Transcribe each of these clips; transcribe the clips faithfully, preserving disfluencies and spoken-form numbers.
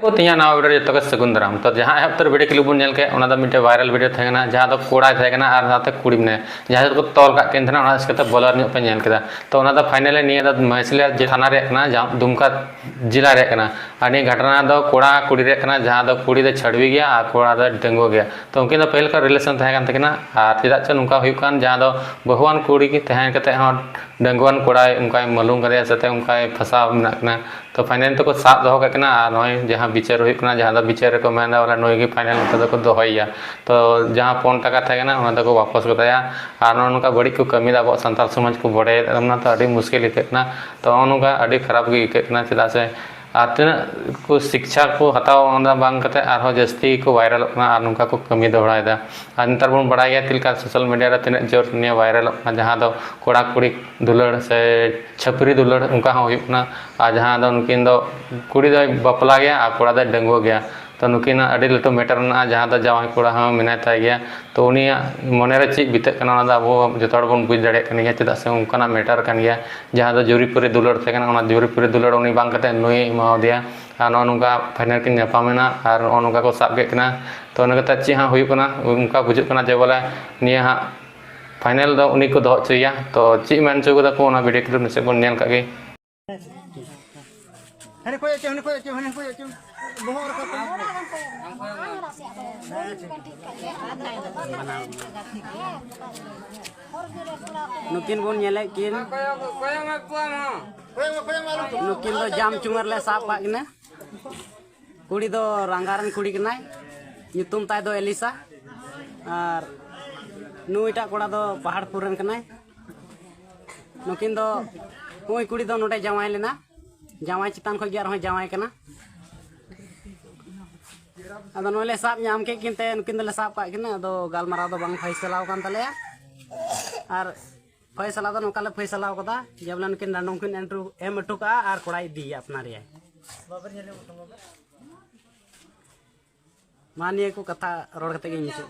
ᱠᱚ ᱛᱮᱦᱮᱧᱟᱜ ᱱᱟᱣᱟ ᱵᱷᱤᱰᱤᱭᱳ ᱡᱚᱛᱚ ᱜᱮ ᱥᱟᱹᱜᱩᱱ ᱫᱟᱨᱟᱢ᱾ ᱛᱚ ᱡᱟᱦᱟᱸ ᱮᱦᱚᱵ ᱩᱛᱟᱹᱨ ᱵᱷᱤᱰᱤᱭᱳ ᱠᱞᱤᱯ ᱵᱚᱱ ᱧᱮᱞ ᱠᱮᱫ, ᱚᱱᱟ ᱫᱚ ᱢᱤᱫᱴᱮᱱ ᱵᱷᱟᱭᱨᱟᱞ ᱵᱷᱤᱰᱤᱭᱳ ᱛᱟᱦᱮᱸ ᱠᱟᱱᱟ, ᱡᱟᱦᱟᱸ ᱫᱚ ᱠᱚᱲᱟᱭ ᱛᱟᱦᱮᱸ ᱠᱟᱱᱟ ᱟᱨ ᱥᱟᱶᱛᱮ ᱠᱩᱲᱤ ᱢᱮᱱᱟᱭᱟ, ᱡᱟᱦᱟᱸ ᱫᱚᱠᱚ ᱛᱚᱞ ᱠᱟᱜ ᱠᱤᱱ ᱛᱟᱦᱮᱱᱟ, ᱚᱱᱟ ᱪᱤᱠᱟᱹᱛᱮ ᱵᱞᱟᱨ ᱧᱚᱜ ᱯᱮ ᱧᱮᱞ ᱠᱮᱫᱟ᱾ ᱛᱚ ᱚᱱᱟ ᱫᱚ ᱯᱷᱟᱭᱱᱟᱞᱤ ᱱᱤᱭᱟᱹ ᱫᱚ ᱢᱟᱹᱥᱞᱤᱭᱟ ᱡᱮ ᱛᱷᱟᱱᱟ ᱨᱮᱭᱟᱜ ᱠᱟᱱᱟ, ᱡᱟᱦᱟᱸ ᱫᱩᱢᱠᱟ ᱡᱮᱞᱟ ᱨᱮᱭᱟᱜ ᱠᱟᱱᱟ᱾ ᱟᱨ ᱱᱤᱭᱟᱹ ᱜᱷᱚᱴᱚᱱᱟ ᱫᱚ ᱠᱚᱲᱟ ᱠᱩᱲᱤ ᱨᱮᱭᱟᱜ ᱠᱟᱱᱟ, ᱡᱟᱦᱟᱸ ᱫᱚ ᱠᱩᱲᱤ ᱫᱚ ᱪᱷᱟᱹᱰᱣᱤ ᱜᱮᱭᱟ ᱟᱨ ᱠᱚᱲᱟ ᱫᱚ ᱰᱟᱺᱜᱩᱣᱟᱹ ᱜᱮᱭᱟ᱾ ᱛᱚ ᱩᱱᱠᱤᱱ ᱫᱚ ᱯᱟᱹᱦᱤᱞ ᱠᱷᱚᱱ ᱨᱤᱞᱮᱥᱚᱱ ᱛᱟᱦᱮᱸ ᱠᱟᱱ ᱛᱟᱹᱠᱤᱱᱟ᱾ ᱟᱨ ᱪᱮᱫᱟᱜ ᱪᱚ ᱱᱚᱝᱠᱟ ᱦᱩᱭᱩᱜ ᱠᱟᱱ, ᱡᱟᱦᱟᱸ ᱫᱚ ᱵᱟᱹᱦᱩᱣᱟᱱ ᱠᱩᱲᱤ ᱜᱮ ᱛᱟᱦᱮᱸ ᱠᱟᱛᱮ ᱦᱚᱸ ᱰᱟᱺᱜᱩᱣᱟᱱ ᱠᱚᱲᱟᱭ ᱚᱱᱠᱟᱭ ᱢᱟᱹᱞᱩᱢ ᱠᱟᱫᱮᱭᱟ, ᱥᱟᱛᱮ ᱚᱱᱠᱟᱭ ᱯᱷᱟᱸᱥᱟᱣ ᱢᱮᱱᱟᱜ ᱠᱤᱱᱟ᱾ ᱛᱚ ᱯᱷᱟᱭᱱᱟᱞ ᱛᱮᱠᱚ ᱥᱟᱵ ᱫᱚᱦᱚ ᱠᱟᱜ ᱠᱤᱱᱟ᱾ ᱟᱨ ᱱᱚᱜᱼᱚᱭ ᱡᱟᱦᱟᱸ ᱵᱤᱪᱟᱹᱨ ᱦᱩᱭᱩᱜ ᱠᱟᱱᱟ, ᱡᱟᱦᱟᱸ ᱫᱚ ᱵᱤᱪᱟᱹᱨ ᱨᱮᱠᱚ ᱢᱮᱱᱫᱟ ᱵᱚᱞᱮ ᱱᱩᱭ ᱜᱮ ᱯᱷᱟᱭᱱᱟᱞ ᱱᱚᱛᱮ ᱫᱚᱠᱚ ᱫᱚᱦᱚᱭᱮᱭᱟ᱾ ᱛᱚ ᱡᱟᱦᱟᱸ ᱯᱚᱱ ᱴᱟᱠᱟ ᱛᱟᱦᱮᱸ ᱠᱟᱱᱟ, ᱚᱱᱟ ᱫᱚᱠᱚ ᱣᱟᱯᱚᱥ ᱠᱟᱛᱟᱭᱟ᱾ ᱟᱨ ᱱᱚᱜᱼᱚ ᱱᱚᱝᱠᱟ ᱵᱟᱹᱲᱤᱡ ᱠᱚ ᱠᱟᱹᱢᱤᱭᱮᱫᱟ, ᱟᱵᱚᱣᱟᱜ ᱥᱟᱱᱛᱟᱲ ᱥᱚᱢᱟᱡᱽ ᱠᱚ ᱵᱚᱰᱮᱭᱮᱫ ᱵᱚᱱᱟ᱾ ᱛᱚ ᱟᱹᱰᱤ ᱢᱩᱥᱠᱤᱞ ᱟᱹᱭᱠᱟᱹᱜ ᱠᱟᱱᱟ᱾ ᱛᱚ ᱱᱚᱜᱼᱚ ᱱᱚᱝᱠᱟ ᱟᱹᱰᱤ ᱠᱷᱟᱨᱟᱯ ᱜᱮ ᱟᱹᱭᱠᱟᱹᱜ ᱠᱟᱱᱟ, ᱪᱮᱫᱟᱜ ᱥᱮ ᱟᱨ ᱛᱤᱱᱟᱹᱜ ᱠᱚ ᱥᱤᱠᱪᱷᱟ ᱠᱚ ᱦᱟᱛᱟᱣᱟ, ᱚᱱᱟ ᱵᱟᱝ ᱠᱟᱛᱮ ᱟᱨᱦᱚᱸ ᱡᱟᱹᱥᱛᱤ ᱠᱚ ᱵᱷᱟᱭᱨᱟᱞᱚᱜ ᱠᱟᱱᱟ ᱟᱨ ᱱᱚᱝᱠᱟ ᱠᱚ ᱠᱟᱹᱢᱤ ᱫᱚᱦᱲᱟᱭᱮᱫᱟ᱾ ᱟᱨ ᱱᱮᱛᱟᱨ ᱵᱚᱱ ᱵᱟᱲᱟᱭ ᱜᱮᱭᱟ ᱪᱮᱫ ᱞᱮᱠᱟ ᱥᱳᱥᱟᱞ ᱢᱤᱰᱤᱭᱟ ᱨᱮ ᱛᱤᱱᱟᱹᱜ ᱡᱳᱨ ᱱᱤᱭᱟᱹ ᱵᱷᱟᱭᱨᱟᱞᱚᱜ ᱠᱟᱱᱟ, ᱡᱟᱦᱟᱸ ᱫᱚ ᱠᱚᱲᱟ ᱠᱩᱲᱤ ᱫᱩᱞᱟᱹᱲ ᱥᱮ ᱪᱷᱟᱹᱯᱨᱤ ᱫᱩᱞᱟᱹᱲ ᱚᱱᱠᱟ ᱦᱚᱸ ᱦᱩᱭᱩᱜ ᱠᱟᱱᱟ᱾ ᱟᱨ ᱡᱟᱦᱟᱸ ᱫᱚ ᱱᱩᱠᱤᱱ ᱫᱚ ᱠᱩᱲᱤ ᱫᱚᱭ ᱵᱟᱯᱞᱟ ᱜᱮᱭᱟ ᱟᱨ ᱠᱚᱲᱟ ᱫᱚᱭ ᱰᱟᱺᱜᱩᱣᱟᱹ ᱜᱮᱭᱟ᱾ ᱛᱚ ᱱᱩᱠᱤᱱᱟᱜ ᱟᱹᱰᱤ ᱞᱟᱹᱴᱩ ᱢᱮᱴᱟᱨ ᱢᱮᱱᱟᱜᱼᱟ, ᱡᱟᱦᱟᱸ ᱫᱚ ᱡᱟᱶᱟᱭ ᱠᱚᱲᱟ ᱦᱚᱸ ᱢᱮᱱᱟᱭ ᱛᱟᱭ ᱜᱮᱭᱟ᱾ ᱛᱚ ᱩᱱᱤᱭᱟᱜ ᱢᱚᱱᱮᱨᱮ ᱪᱮᱫ ᱵᱤᱛᱟᱹᱜ ᱠᱟᱱᱟ, ᱚᱱᱟ ᱫᱚ ᱟᱵᱚ ᱡᱚᱛᱚ ᱦᱚᱲ ᱵᱚᱱ ᱵᱩᱡᱽ ᱫᱟᱲᱮᱭᱟᱜ ᱠᱟᱱ ᱜᱮᱭᱟ, ᱪᱮᱫᱟᱜ ᱥᱮ ᱚᱱᱠᱟᱱᱟᱜ ᱢᱮᱴᱟᱨ ᱠᱟᱱ ᱜᱮᱭᱟ᱾ ᱡᱟᱦᱟᱸ ᱫᱚ ᱡᱩᱨᱤᱯᱩᱨᱤ ᱫᱩᱞᱟᱹᱲ ᱛᱟᱦᱮᱸ ᱠᱟᱱᱟ, ᱚᱱᱟ ᱡᱩᱨᱤᱯᱩᱨᱤ ᱫᱩᱞᱟᱹᱲ ᱩᱱᱤ ᱵᱟᱝ ᱠᱟᱛᱮ ᱱᱩᱭᱮ ᱮᱢᱟᱣᱟᱫᱮᱭᱟ᱾ ᱟᱨ ᱱᱚᱜᱼᱚ ᱱᱚᱝᱠᱟ ᱯᱷᱟᱭᱱᱟᱞ ᱠᱤᱱ ᱧᱟᱯᱟᱢ ᱮᱱᱟ ᱟᱨ ᱱᱚᱜᱼᱚ ᱱᱚᱝᱠᱟ ᱠᱚ ᱥᱟᱵ ᱠᱮᱫ ᱠᱤᱱᱟ᱾ ᱛᱚ ᱚᱱᱟ ᱠᱟᱛᱮ ᱪᱮᱫ ᱦᱚᱸ ᱦᱩᱭᱩᱜ ᱠᱟᱱᱟ, ᱚᱱᱠᱟ ᱵᱩᱡᱷᱟᱹᱜ ᱠᱟᱱᱟ ᱡᱮ ᱵᱚᱞᱮ ᱱᱤᱭᱟᱹ ᱦᱟᱸᱜ ᱯᱷᱟᱭᱱᱟᱞ ᱫᱚ ᱩᱱᱤ ᱠᱚ ᱫᱚᱦᱚ ᱦᱚᱪᱚᱭᱮᱭᱟ᱾ ᱛᱚ ᱪᱮᱫ ᱢᱮᱱ ᱦᱚᱪᱚ ᱠᱟᱫᱟ ᱠᱚ, ᱚᱱᱟ ᱵᱷᱤᱰᱤᱭᱳ ᱠᱞᱤᱯ ᱱᱟᱥᱮ ᱵᱚᱱ ᱧᱮᱞ ᱠᱟᱜ ᱜᱮ᱾ ᱦᱟᱱᱮ ᱠᱚᱭᱚᱜ ᱦᱚᱪᱚ, ᱦᱟᱱᱮ ᱠᱚᱭᱚᱜ ᱦᱚᱪᱚ, ᱦᱟᱱᱮ ᱠᱚᱭᱚᱜ ᱦᱚᱪᱚ᱾ ᱵᱚᱦᱚᱜ ᱨᱟᱠᱟᱵ ᱠᱟᱱᱟ᱾ ᱱᱩᱠᱤᱱ ᱵᱚᱱ ᱧᱮᱞᱮᱫ ᱠᱤᱱ᱾ ᱱᱩᱠᱤᱱ ᱫᱚ ᱡᱟᱢ ᱪᱩᱢᱟᱹᱨ ᱞᱮ ᱥᱟᱵ ᱠᱟᱜ ᱠᱤᱱᱟ᱾ ᱠᱩᱲᱤ ᱫᱚ ᱨᱟᱸᱜᱟ ᱨᱮᱱ ᱠᱩᱲᱤ ᱠᱟᱱᱟᱭ, ᱧᱩᱛᱩᱢ ᱛᱟᱭ ᱫᱚ ᱮᱞᱤᱥᱟ᱾ ᱟᱨ ᱱᱩᱭᱴᱟᱜ ᱠᱚᱲᱟ ᱫᱚ ᱯᱟᱦᱟᱲᱯᱩᱨ ᱨᱮᱱ ᱠᱟᱱᱟᱭ᱾ ᱱᱩᱠᱤᱱ ᱫᱚ, ᱱᱩᱭ ᱠᱩᱲᱤ ᱫᱚ ᱱᱚᱰᱮ ᱡᱟᱶᱟᱭ ᱞᱮᱱᱟ, ᱡᱟᱶᱟᱭ ᱪᱮᱛᱟᱱ ᱠᱷᱚᱱ ᱜᱮ ᱟᱨᱦᱚᱸ ᱡᱟᱶᱟᱭ ᱠᱟᱱᱟ᱾ ᱟᱫᱚ ᱱᱚᱜᱼᱚᱭ ᱞᱮ ᱥᱟᱵ ᱧᱟᱢ ᱠᱮᱫ ᱠᱤᱱ ᱛᱮ, ᱱᱩᱠᱤᱱ ᱫᱚᱞᱮ ᱥᱟᱵ ᱠᱟᱜ ᱠᱤᱱᱟ᱾ ᱟᱫᱚ ᱜᱟᱞᱢᱟᱨᱟᱣ ᱫᱚ ᱵᱟᱝ ᱯᱷᱟᱭᱥᱟᱞᱟᱣ ᱠᱟᱱ ᱛᱟᱞᱮᱭᱟ᱾ ᱟᱨ ᱯᱷᱚᱭᱥᱟᱞᱟ ᱫᱚ ᱱᱚᱝᱠᱟ ᱞᱮ ᱯᱷᱚᱭᱥᱟᱞᱟᱣ ᱠᱟᱫᱟ ᱡᱮ ᱵᱚᱞᱮ ᱱᱩᱠᱤᱱ ᱰᱟᱸᱰᱚᱢ ᱠᱤᱱ ᱮᱢ ᱦᱚᱴᱚ, ᱮᱢ ᱦᱚᱴᱚ ᱠᱟᱜᱼᱟ ᱟᱨ ᱠᱚᱲᱟᱭ ᱤᱫᱤᱭᱮᱭᱟ ᱟᱯᱱᱟᱨᱮᱭᱟᱭ᱾ ᱢᱟ ᱱᱤᱭᱟᱹ ᱠᱚ ᱠᱟᱛᱷᱟ ᱨᱚᱲ ᱠᱟᱛᱮ ᱜᱤᱧ ᱢᱩᱪᱟᱹᱫ᱾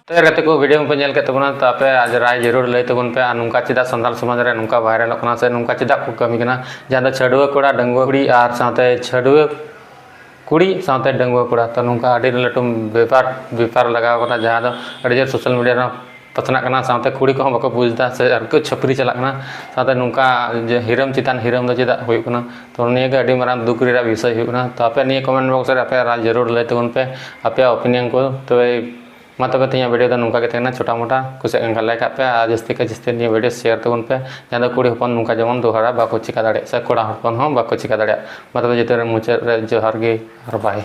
ᱛᱚ ᱜᱟᱛᱮ ᱠᱚ, ᱵᱷᱤᱰᱤᱭᱳ ᱯᱮ ᱧᱮᱞ ᱠᱮᱫ ᱛᱟᱵᱚᱱᱟ, ᱛᱚ ᱟᱯᱮ ᱟᱡ ᱨᱟᱭ ᱡᱟᱹᱨᱩᱲ ᱞᱟᱹᱭ ᱛᱟᱵᱚᱱ ᱯᱮ᱾ ᱟᱨ ᱱᱚᱝᱠᱟ ᱪᱮᱫᱟᱜ ᱥᱟᱱᱛᱟᱲ ᱥᱚᱢᱟᱡᱽ ᱨᱮ ᱱᱚᱝᱠᱟ ᱵᱷᱟᱭᱨᱟᱞᱚᱜ ᱠᱟᱱᱟ ᱥᱮ ᱱᱚᱝᱠᱟ ᱪᱮᱫᱟᱜ ᱠᱚ ᱠᱟᱹᱢᱤ ᱠᱟᱱᱟ, ᱡᱟᱦᱟᱸ ᱫᱚ ᱪᱷᱟᱹᱰᱩᱣᱟᱹ ᱠᱚᱲᱟ, ᱰᱟᱺᱜᱩᱣᱟᱹ ᱠᱩᱲᱤ ᱟᱨ ᱥᱟᱶᱛᱮ ᱪᱷᱟᱹᱰᱩᱣᱟᱹ ᱠᱩᱲᱤ ᱥᱟᱶᱛᱮ ᱰᱟᱺᱜᱩᱣᱟᱹ ᱠᱚᱲᱟ, ᱛᱚ ᱱᱚᱝᱠᱟ ᱟᱹᱰᱤ ᱞᱟᱹᱴᱩ ᱵᱮᱯᱟᱨ ᱵᱮᱯᱟᱨ ᱞᱟᱜᱟᱣ ᱠᱟᱱᱟ, ᱡᱟᱦᱟᱸ ᱫᱚ ᱟᱹᱰᱤ ᱡᱳᱨ ᱥᱳᱥᱟᱞ ᱢᱤᱰᱤᱭᱟ ᱨᱮᱦᱚᱸ ᱯᱟᱥᱱᱟᱜ ᱠᱟᱱᱟ᱾ ᱥᱟᱶᱛᱮ ᱠᱩᱲᱤ ᱠᱚᱦᱚᱸ ᱵᱟᱠᱚ ᱵᱩᱡᱽ ᱮᱫᱟ ᱥᱮ ᱟᱨᱠᱤ ᱪᱷᱟᱹᱯᱨᱤ ᱪᱟᱞᱟᱜ ᱠᱟᱱᱟ᱾ ᱥᱟᱶᱛᱮ ᱱᱚᱝᱠᱟ ᱡᱮ ᱦᱤᱨᱚᱢ ᱪᱮᱛᱟᱱ ᱦᱤᱨᱚᱢ ᱫᱚ ᱪᱮᱫᱟᱜ ᱦᱩᱭᱩᱜ ᱠᱟᱱᱟ? ᱛᱚ ᱱᱤᱭᱟᱹ ᱜᱮ ᱟᱹᱰᱤ ᱢᱟᱨᱟᱝ ᱫᱩᱠ ᱨᱮᱭᱟᱜ ᱵᱤᱥᱚᱭ ᱦᱩᱭᱩᱜ ᱠᱟᱱᱟ᱾ ᱛᱚ ᱟᱯᱮ ᱱᱤᱭᱟᱹ ᱠᱚᱢᱮᱱᱴ ᱵᱚᱠᱥ ᱨᱮ ᱟᱯᱮᱭᱟᱜ ᱨᱟᱭ ᱡᱟᱹᱨᱩᱲ ᱞᱟᱹᱭ ᱛᱟᱵᱚᱱ ᱯᱮ, ᱟᱯᱮᱭᱟᱜ ᱳᱯᱤᱱᱤᱭᱚᱱ ᱠᱚ᱾ ᱛᱚᱵᱮ ᱢᱟ ᱛᱚᱵᱮ ᱛᱮᱦᱮᱧᱟᱜ ᱵᱷᱤᱰᱤᱭᱳ ᱫᱚ ᱱᱚᱝᱠᱟ ᱜᱮ ᱛᱟᱦᱮᱸ ᱠᱟᱱᱟ, ᱪᱷᱳᱴᱟ ᱢᱳᱴᱟ᱾ ᱠᱩᱥᱤᱭᱟᱜ ᱠᱟᱱ ᱠᱷᱟᱱ ᱞᱟᱭᱤᱠ ᱠᱟᱜ ᱯᱮ ᱟᱨ ᱡᱟᱹᱥᱛᱤ ᱠᱷᱚᱱ ᱡᱟᱹᱥᱛᱤ ᱱᱤᱭᱟᱹ ᱵᱷᱤᱰᱤᱭᱳ ᱥᱮᱭᱟᱨ ᱛᱟᱵᱚᱱ ᱯᱮ, ᱡᱟᱦᱟᱸ ᱫᱚ ᱠᱩᱲᱤ ᱦᱚᱯᱚᱱ ᱱᱚᱝᱠᱟ ᱡᱮᱢᱚᱱ ᱫᱚᱦᱲᱟ ᱵᱟᱠᱚ ᱪᱤᱠᱟ ᱫᱟᱲᱮᱭᱟᱜ ᱥᱮ ᱠᱚᱲᱟ ᱦᱚᱯᱚᱱ ᱦᱚᱸ ᱵᱟᱠᱚ ᱪᱤᱠᱟ ᱫᱟᱲᱮᱭᱟᱜ᱾ ᱢᱟ ᱛᱚᱵᱮ ᱡᱚᱛᱚ ᱨᱮ ᱢᱩᱪᱟᱹᱫ ᱨᱮ ᱡᱚᱦᱟᱨ ᱜᱮ ᱟᱨ ᱵᱟᱭ᱾